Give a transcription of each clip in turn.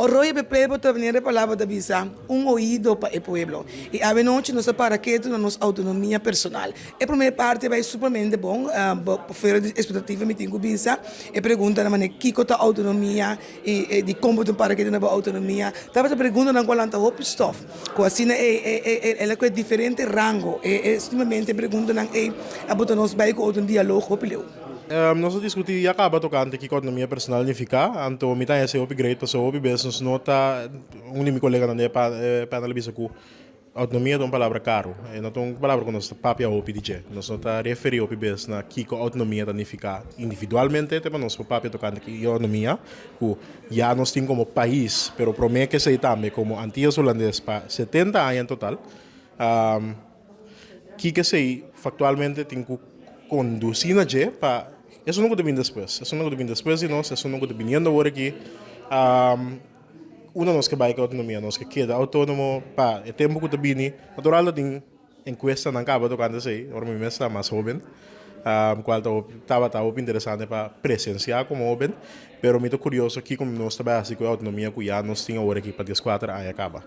Oroya pa e pueblo ta manera e palabra ta bisa, un oido pa e pueblo. I awenochi nos ta para ketu na nos outonomia personal. E promé parti a bai supermente bon, fuera di expectativa mi tin ku bisa. E preguntanan manera kiko ta outonomia i dikon bo tin para ketu na bo outonomia tabata preguntanan ku a lanta hopi stof. Ku asina el a kue diferente rango. E sumamente preguntanan ei a bota nos bai ku otro dialogo hopi leu. Nos a diskutí ya kaba tokante kiko outonomia personal nifiká, anto mi ta haña esei hopi great pasobra hopi bes nos no ta, un di mi koleganan den e panel a bisa ku outonomia ta un palabra karu, e no ta un palabra ku nos ta papia hopi di dje. Nos no ta referí hopi bes na kiko outonomia ta nifiká individualmente, te pa nos por papia tokante ki outonomia ku ya nos tin komo pais, pero promé ke esei tambe komo Antias Hulandes pa 70 aña en total. Kiko esei faktualmente tin ku kondusí na dje pa esun ku ta bini despues, esun ku ta bini despues di nos, esun ku ta biniendo awor aki, unda nos ke bai ku outonomia? Nos ke keda outónomo pa e tempu ku ta bini? Natural ta tin enkuestanan kaba tokante esei, ora mi mes ta mas hóben, kual ta tabata hopi interesante pa presensiá komo hóben, pero mi ta kurioso kiko nos ta bai hasi ku e outonomia ku ya nos tin awor aki pa dieskuater aña kaba.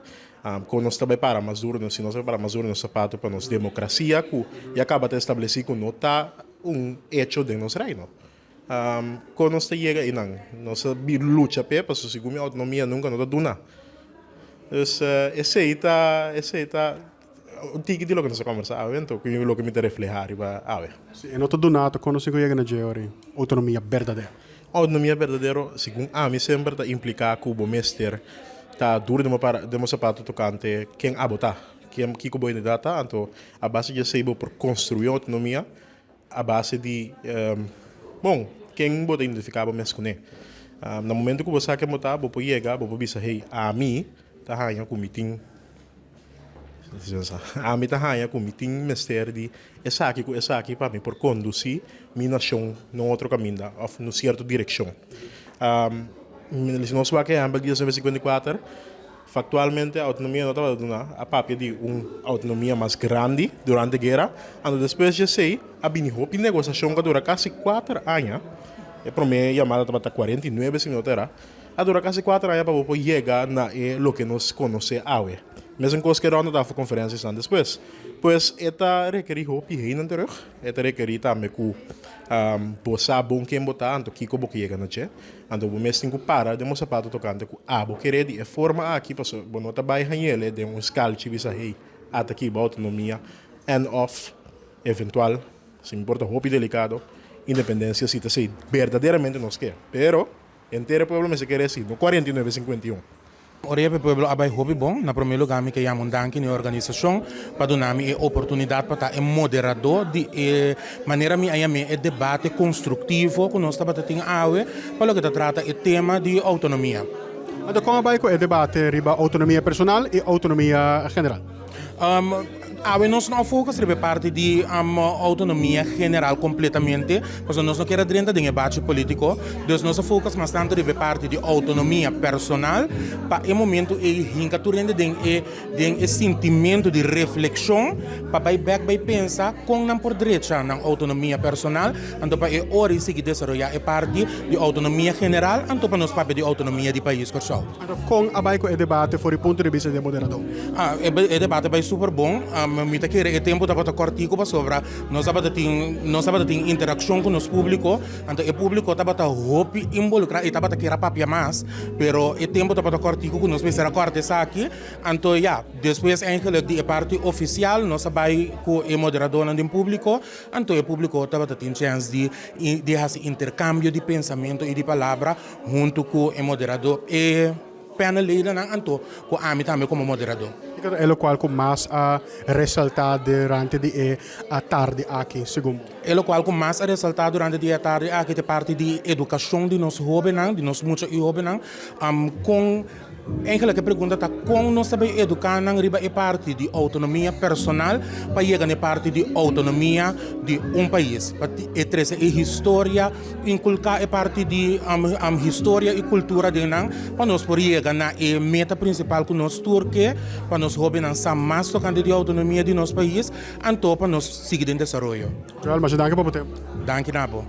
Kon nos ta bai para mas duro, si nos ta bai para mas duro nos sapato pa nos demokrasia ku ya kaba ta establesí ku no ta un echo den nos reino. Kon nos ta yega einan? Nos a bin lucha p'e pasobra segun mi outonomia nunka no ta duna. Dus esei ta esei ta un tiki di loke nos a kombersá awe anto ku loke mi ta reflehá riba awe. Si e no ta duna ta kon nos tin ku yega na dje ora outonomia berdadero? Outonomia berdadero segun ami semper ta impliká ku bo mester ta duru den bo para den bo sapato tokante ken abo ta, ken kiko bo identidat ta, anto a base di esei bo por konstruí un outonomia a base di bon ken bo ta identifiká bo mes kuné. Na momento ku bo sa ken bo ta bo por yega bo por bisa hey ami ta haña ku mi tin. Ami ta haña ku mi tin mester di esaki ku esaki pa mi por kondusí mi nashon na un otro kaminda òf na un sierto direkshon. Si nos wak e ehèmpel di 1954, faktualmente outonomia no tabata duna, a papia di un outonomia mas grandi durante guera, anto despues di esei a bini hopi negosiashon ku a dura kasi kuater aña, e promé yamada tabata 49 si mi no ta erá. A dura kasi kuater aña pa bo por yega na e loke nos konosé awe. Mesun kos ku e ronda tafel konferensianan despues. Pues e ta rekerí hopi heen terug, e ta rekerí tambe ku bo sa bon ken bo ta anto kiko bo ke yega na dje. Anto bo mes tin ku para den bo sapato tokante ku abo kere di e forma aki pasobra bo no ta bai hañ'ele den un skalchi bisa hey ata aki bo outonomia en òf eventual si mi por ta hopi delikado independensia si ta esei berdaderamente nos ke. Pero. Henter e pueblo mester kere si, no 49, 51. Ora e pueblo a bai hopi bon. Na prome luga mi ke yama un danki na e organisashon pa duna mi e oportunidat pa ta e moderadó di e manera mi a yam'é e debate konstruktivo ku nos tabata tin awe pa loke ta trata e tema di outonomia. Anto kon a bai ku e debate riba outonomia personal i outonomia general? Awe nos no a focus riba e parti di autonomia general completamente, pasobra nos no kier a drenta den e bachi politico, dus nos a focus mas tanto riba e parti di autonomia personal pa e momento ei hinca tur hende den e den e sintimento di reflexion pa bai bek bai pensa con nan por drecha nan autonomia personal, anto pa e ora ei sigui desaroya e parti di autonomia general, anto pa nos papia di autonomia di pais Kòrsou. Anto kon a bai ku e debate for di punto di bista di e moderadó? Ah, e debate bai super bon. Mi ta kere e tempu tabata kòrtiku pasobra nos tabata tin nos tabata tin interakshon ku nos públiko, anto e públiko tabata hopi involukrá i tabata kier a papia mas, pero e tempu tabata kòrtiku ku nos mester a kòrta esaki. Anto ya, despues eigenlik di e parti ofisial nos a bai ku e moderadónan den públiko, anto e públiko tabata tin chèns di di hasi interkambio di pensamentu i di palabra. Huntu ku e moderadó, e panelledennan anto ku ami tambe komo moderadó. Kiko ta e lokual ku mas a resaltá durante di e atardi aki segun bo? E lokual ku mas a resaltá durante di e atardi aki ta e parti di edukashon di nos hóbennan, di nos mucha i hóbennan, kon. Eigenlijk e pregunta ta kon nos ta bay educa nan riba e parti di autonomia personal pa yega na e parti di autonomia di un pais. Pa e trece e historia, inculca e parti di historia y cultura den nan pa nos por yega na e meta principal cu nos tur ke pa nos hobennan sa mas tocante di autonomia di nos pais anto pa nos sigui den desaroyo. Joel, masha danki pa bo tempo. Danki na bo.